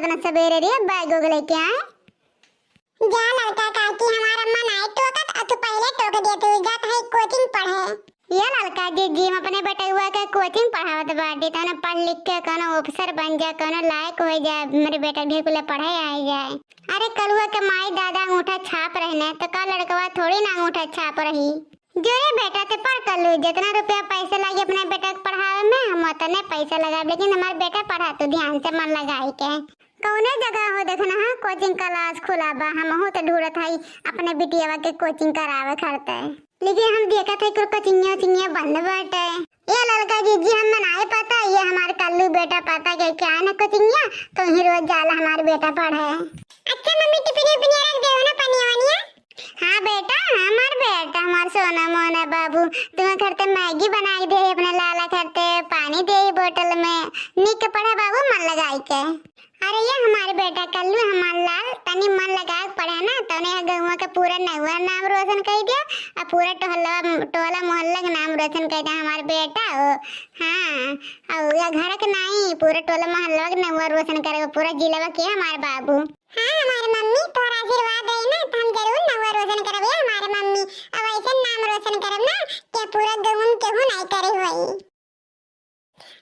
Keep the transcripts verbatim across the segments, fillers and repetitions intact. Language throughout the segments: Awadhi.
इतना सबेरे रे बैग उग लेके आए। जा ललका काकी, हमार अम्मा नाई टोकत, अ तू पहिले टोक दिया, तू जात है कोचिंग पढ़े। ये ललका जीजी, हम अपने बेटउआ के कोचिंग पढ़ावत बाटी, तने पढ़ लिख के कोनो अफसर बन जा, कोनो लायक हो जा, मेरे बेटा ढेर कुले पढ़े आ जाए। अरे कलुआ के माई दादा अंगूठा छाप रहने, तो का लड़कवा थोड़ी ना अंगूठा छाप रही। जो रे बेटा, ते पढ़ कल्लू, जितना रुपया पैसे लागी अपने बेटा के पढ़ावे में, हम उतने पैसा लगाब, लेकिन हमार बेटा पढ़ा तू ध्यान से मन लगाई के। कौने जगह हो देखना है कोचिंग क्लास खुला बा, हमहू तो ढूंढत हई अपने बिटियावा के कोचिंग करावे खरते, लेकिन हम देखत हई कुल कोचिंगिया उचिंगिया बंद बाटे। ये ललका जीजी, हम नाई पता, ये हमार कल्लू बेटा पता के क्या है ना कोचिंगिया, तो ही रोज जाला हमार बेटा पढ़े। अच्छा मम्मी, टिफिन उफिन रख दे ना, पनिया वनिया। हाँ बेटा, हमार बेटा, हमार सोना मोना बाबू, तुम्हें खरते मैगी बना के दे, अपने लाला खरते पानी दे बोतल में, निक के पढ़े बाबू मन लगाई के। अरे ये हमार बेटा कल्लू, हमार लाल, तनी मन लगा के पढ़े ना, तने यह गौवा के पूरा नौवा नाम रोशन कर दिया, और पूरा टोहला, टोला मोहल्ला के नाम रोशन कर दिया हमार बेटा हो। हाँ, और यह घर के नहीं, पूरा टोला मोहल्ला के नौवा रोशन करे, पूरा जिला के हमार बाबू। हाँ हमार मम्मी, तोहर आशीर्वाद रही ना, तो हम जरूर नौवा रोशन करबे हमार मम्मी। अब ऐसे नाम रोशन करब ना कि पूरा गाँव में केहू नहीं करे होई।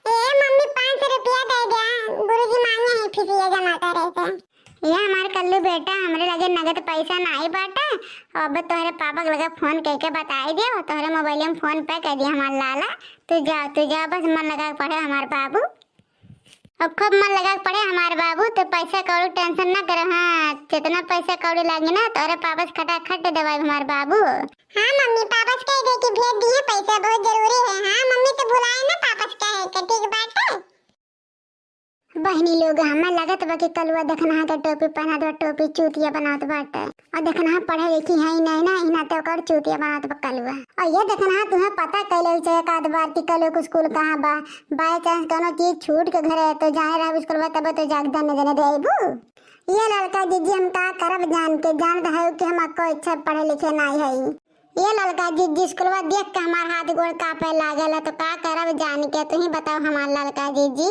ए मम्मी, पाँच सौ रुपया दे दे, गुरुजी मांगे हैं फीसिया जमा करे के। ये हमार कल्लू बेटा, हमरे लगे नगद पैसा नाई बाटे। अब तोहरे पापा के लगे फोन करके बताई दियो, तोहरे मोबाइल में फोन पे कर दिया हमार लाला। तू जा, तू जा, बस मन लगा के पढ़े हमार बाबू। अब खूब मन लगा के पढ़े हमार बाबू, तो पैसा कौड़ी टेंशन ना करे। हाँ, जितना पैसा कौड़ी लागी ना, तोहरे पापा से खटाखट दवाई हमार बाबू। हाँ मम्मी, पापा से कह दे कि भेज दिए पैसा, बहुत जरूरी है। हाँ मम्मी, तो भुलाए ना पापा से कहे के, ठीक बाटे। बहनी लोग, हमें लगत बा कि कलुआ देखनहा के टोपी पहनत बा, टोपी चूतिया बनावत बाटे। और देखनहा पढ़े लिखी है ही नहीं ना, इना तो ओकर चूतिया बनावत बा कलुआ। और ये देखनहा तुम्हें पता कैले हो चाहे एक आध बार कि कलुआ के स्कूल कहाँ बा। बाय चांस कोनो चीज छूट के घरे तो जाने रहब स्कूल में, तब तो जाके दने दने दे अइबू। ये ललका जीजी, हम का करब जान के, जानत है कि हम कोई अच्छा पढ़े लिखे नहीं है। ये ललका जीजी, स्कूलवा देख के हमार हाथ गोड़ कांपे लागल है, तो का करब जान के, तू ही बताओ हमार ललका जीजी।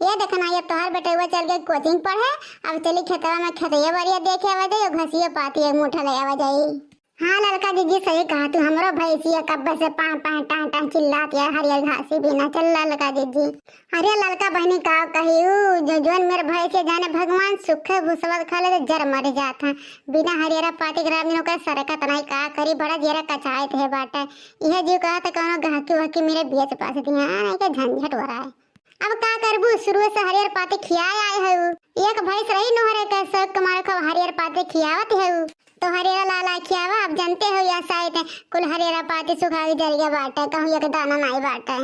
ये देखना, ये तोहर बेटवा चल गए कोचिंग पढ़े, अब चली खेतवा में खेतैया बरिया देखे आवे जाई, घसिया पाती एक मुठा ले आवे जाई। हाँ ललका जीजी, सही कहा तू, हमरो भैंसिया कब्बे से पाँ पाँ टाँ टाँ चिल्लात है, हरियर घासी बिना। चल ललका जीजी। अरे ललका बहनी, का कही ऊ, जो जोन मेर भैंसिया जाने भगवान सुखे भूसवा खा ले तो जर मर जात है। बिना हरियरा पाती के राम दिन ओकर सरकत नहीं, का करी, बड़ा जियरा कचाइत है बाटे। इहे जीव कहा तो कौनो गहकी वहकी मेरे बेच पास दिया, नहीं के झंझट हो रहा है। अब का करबू, शुरू से हरियर पाती खियाए आए हऊ। एक भैंस रही नोहरे के शौक के मारे खूब हरियर पाती खियावत हऊ। तो हरियरा लाला खियावा, अब जानते हो या साइत कुल हरियरा पाती सुखा के जरिया बाटे, कहूँ एक दाना नाई बाटे।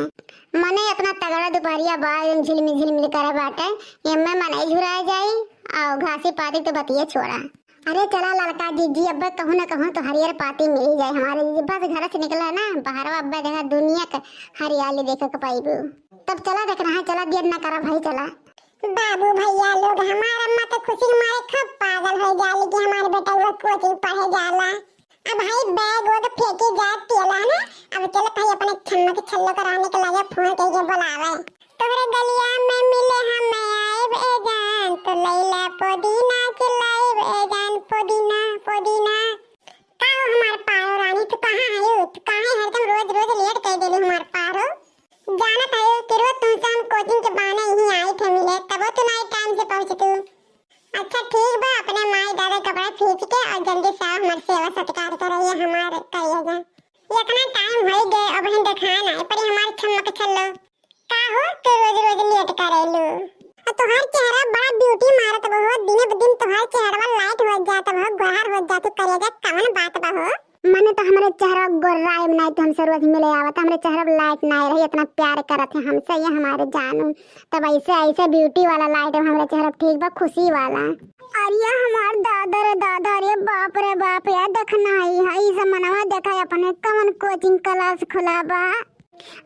मने इतना तगड़ा दुपहरिया बा, एकदम झिलमिल झिलमिल करे बाटे, एमे मनई झुरा जाई, और घासी पाती तो बतिये छोड़ा। अरे चला ललका जीजी, अब्बे कहूँ ना कहूँ तो हरियर पाती मिल जाए हमारे जीजी। बस घर से निकला है ना, बाहर अब्बे देखा दुनिया के हरियाली देखे के पाइबू। तब चला देखना है, चला देर ना करा भाई, चला। बाबू भैया लोग, हमार अम्मा तो खुशी के मारे खूब पागल हो जाली कि हमार बेटा वो कोचिंग पढ़े जाला। अब भाई बैग वैग फेंकी जात पियला ना, अब चल भाई अपने छम्मा के छल्लो कराने के लगे फोन करके बुलावे। तोहरे गलिया में मिले हमें आइब ए जान, तो लैला पुदीना चिल्लाइब ए जान, पुदीना, पुदीना। का हो हमार पारो रानी, तू कहाँ आयो? तू काहे हरदम रोज रोज लेट कर देली हमार पारो? जानत है कि रोज तुमसे हम कोचिंग के बहाने यहीं आई थे मिले, तबो तू नाई टाइम से पहुँच तू। अच्छा ठीक बा, अपने माई दादा कपड़ा खींच के और जल्दी से आओ, हमार सेवा सत्कार करे, ये हमार करिए जा। इतना टाइम हो गए, अब हम देखा ना, पर हमार छमक छल्लो। का हो, तू रोज रोज लेट करेलू? आ तोहार चेहरा बड़ा ब्यूटी मारत बा हो, दिने ब दिन तोहार चेहरा लाइट हो जात बा हो, गोहर हो जात, तू करेजा कवन बात बा हो? मने तो हमरे चेहरा गोर्रा है, नहीं तो हमसे रोज मिले आवत, हमरे चेहरा लाइट नहीं रही, इतना प्यार करत है हमसे ये हमारे जानू। तब ऐसे, ऐसे ब्यूटी वाला लाइट अब हमरे चेहरा ठीक बा, खुशी वाला। अरे हमार दादा रे दादा, रे बाप रे बाप, यार देखना है, है ई सब मनवा देखा है अपने कवन कोचिंग क्लास खुला बा।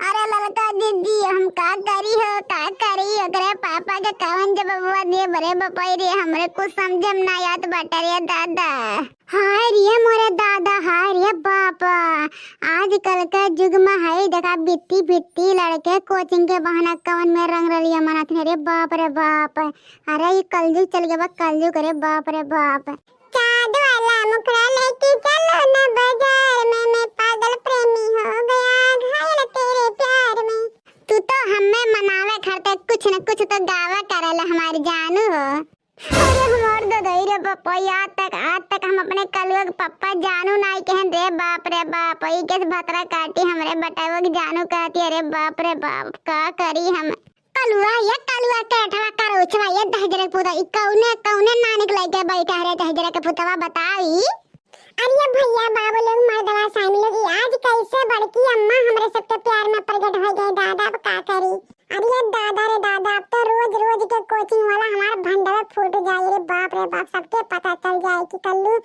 अरे ललका दीदी, हम का करी हो, का करी? ओकरे पापा के कवन जवाबवा दिए बरे बपई रे, हमरे कुछ समझे में ना आत बाटे रे दादा। हाय रे मोरे दादा, हाय रे बाप। आजकल के जुग में है देखा, बित्ती बित्ती लड़के कोचिंग के बहाना कवन में रंगरलिया मनात हैं रे बाप रे बाप। अरे ई कलजुग चल गया बा, कलजुग रे बाप रे बाप। चाँद वाला मुखड़ा लेके चलो ना बाजार में, मैं पागल प्रेमी हो गया, घायल तेरे प्यार में। तू तो हमें मनावे खातिर कुछ न कुछ तो गावा करल हमार जानू हो। अरे हमार ददई रे बप्पा, आज तक, आज तक हम अपने कलुआ के पप्पा जानू नाई कहन रे बाप रे बाप। ई कैसे भतरा काटी हमरे बटवा के जानू कहती, अरे बाप रे बाप, का करी हम? कलुआ, ये कलुआ, केठवा, करोचवा, ये दहिजरे के पुतवा, ई कौने, कौने नानी के लइके बैठा है रे दहिजरे के पुतवा, बताओ ई? अरे भैया, बाबू लोग, मर्दवा, सामी लोग, ई आज कैसे बड़की अम्मा हमरे सबके प्यार में प्रगट हो गई, दादा, अब का करी? अरे दादा रे दादा, अब तो रोज रोज के कोचिंग वाला हमार भंडवा फूट जाई रे बाप रे बाप, सबके पता चल जाए कि कल्लू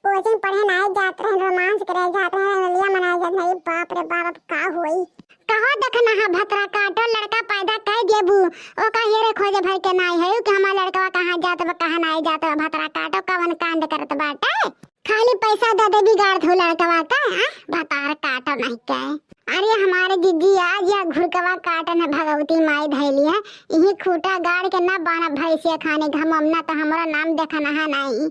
कोचिंग पढ़े नाई जात रहे, रोमांस करे जात रहे, रंगलिया मनाए जात रहे, बाप रे बाप, अब का होई? कहो देखना है भतरा काटो, लड़का पैदा कर देबू, ओका हेरे खोजे भर के नाई है कि हमार लड़कवा कहाँ जात बा, कहाँ नाई जात बा, भतरा काटो, कवन कांड करत बाटे? खाली पैसा दे दे, बिगाड़ दो लड़कवा का, आ? भतार काटो नहीं के। अरे हमारे जीजी, आज या घुड़कवा काटन है, भगवती माई धैली है, इही खूटा गाड़ के ना बाना भैंसिया खाने घमम ना, तो हमारा नाम देखना है नहीं।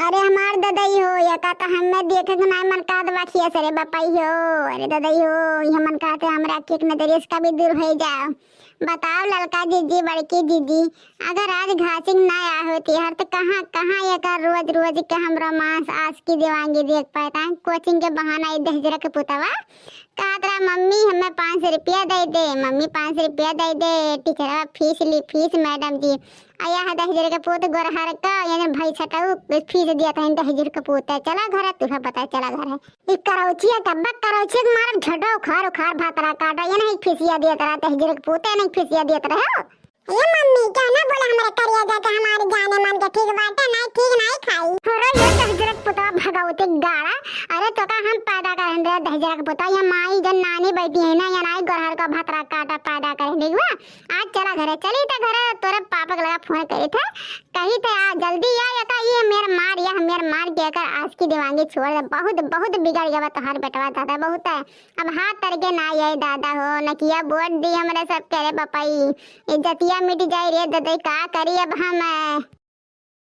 अरे हमार ददई हो, या का तो हमें देखे के नाई मन का दवा खिया सरे बपाई हो। अरे ददई हो, ये मन का तो हमरा के एक नजरिए से कभी दूर हो जाओ। बताओ ललका जीजी, बड़की जीजी, अगर आज घासिंग ना आ होती हर, तो कहाँ, कहाँ एकर रोज रोज के हम रोमांस, आशिकी, दीवानगी देख पाता? कोचिंग के बहाना ई दहिजरा के पुतवा कहत रहा, "मम्मी, हमें पाँच सौ रुपया दे दे, मम्मी, पाँच सौ रुपया दे दे, टीचरवा फीस ली, फीस मैडम जी।" आ यह दहिजरा के पुत गोरहर का, यानी भाई छटऊ फीस दिया था दहिजरा के पुत। चला घर, तुझे पता है, चला घर है। ई करौछिया टब्बा, करौछिया के मारब झोंटा उखाड़ उखाड़ भतरा काटो। ये नहीं फिसिया दियत रहा, तहजरे के पूते नहीं फिसिया दियत रहे हो। ए मम्मी, क्या ना बोला हमारे करिया जाके हमारे जाने मन के, ठीक बाटे, नहीं ठीक नहीं खाई। अरे ये तहजरे के पुतवा भगवती गाड़ा, अरे तो का हम पैदा करन रे तहजरे के पुतवा, ये माई जन नानी बैठी है ना, ये नाई गोरहर का भतरा काटा पैदा करन, ठीक बा? आज चला घरे, चली त घरे, तोरे पापा के लगा फोन करी थे, कही थे, "आ, जल्दी आ, एका ये मेर मार, या मेर मार के एकर आशिकी दीवानगी छोड़ दे। बहुत, बहुत बिगड़ गया बा तोहार बेटवा दादा, बहुत है। अब हाथ तर के ना आए दादा हो, नकिया बोट दी हमरे सब के रे बपई। इज्जतिया मिट जाई रे ददई, का करी अब हम?"